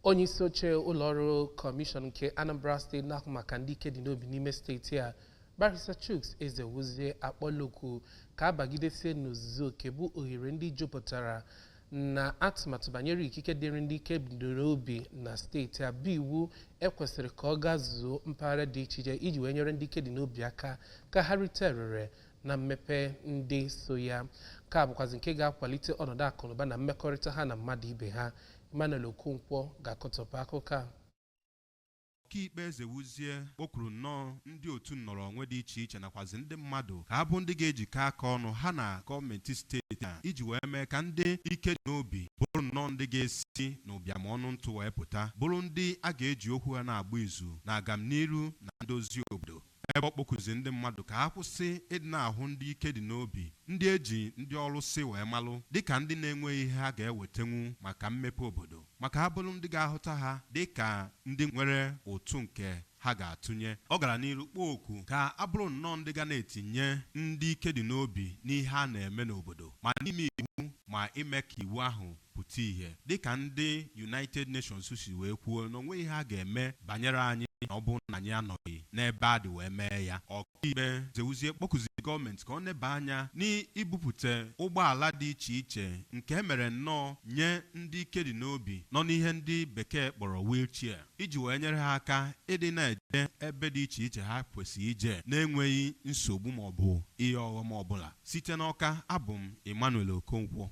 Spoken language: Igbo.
Onye isi oche ụlọọrụ kọmishọn nke Anambra Steeti na-ahụ maka ndị ike dị n'obi n'ime steeti a, Barrister Chuks Ezewuzie, akpọla oku ka abagidesie n'ozuzu oke bụ ohere ndị jupụtara na atụmatụ banyere ikike dịrị ndị ike dị n'obi na steeti a, bụ iwu ekwesịrị ka ọ gazuo mpaghara dị iche iche iji wee nyere ndị ike dị n'obi aka ka ha rite erere na mmepe ndị so ya, ka bụkwazi nke ga-akwalite ọnọdụ akụnụba na mmekọrịta ha na mmadụ ibe ha. Emmanuel Okonkwo ga-akọtọpụ akụkọ a. Ọkaikpe Ezewuzie kpọkwuru nnọọ ndị otu nnọrọ onwe dị iche iche nakwazi ndị mmadụ ka ha bụ ndị ga-ejikọ aka ọnụ ha na gọọmenti steeti a iji wee mee ka ndị ike dị n'obi bụrụ nnọọ ndị ga-esi n'ụbịam ọnụ ntụ wee pụta, bụrụ ndị a ga-eji okwu ha na-agba izu na agamniru na ndozi obodo, ebe ọ kpọkuzi ndị mmadụ ka ha kwụsị ịdị na-ahụ ndị ike dị n'obi, ndị eji ndị ọlụsị wee malụ, dịka ndị na-enweghị ihe ha ga-ewetenwu maka mmepe obodo, maka ha bụrụ ndị ga-ahụta ha dịka ndị nwere ụtụ nke ha ga-atụnye. Ọ gara n'iru kpọọ oku ka abụrụ nnọọ ndị ga na-etinye ndị ike dị n'obi n'ihe a na-eme n'obodo, ma n'ime iwu ma ime ka iwu ahụ pụta ìhè, dịka ndị United Nations si wee kwuo na onweghị ihe a ga-eme banyere anyị na ọ bụrụ na anyị anọghị n'ebe a dị wee mee ya. Ọkaikpe Ezewuzie kpọkụziri gọọmenti ka ọ neba anya n'ibupụta ụgbọala dị iche iche nke e mere nnọọ nye ndị ike dị n'obi nọ n'ihe ndị bekee kpọrọ wheelchair, iji wee nyere ha aka ịdị na-eje ebe dị iche iche ha kwesịrị ije na-enweghị nsogbu maọbụ ihe ọghọm ọbụla. Site n'Ọka, abụ m Emmanuel Okonkwo.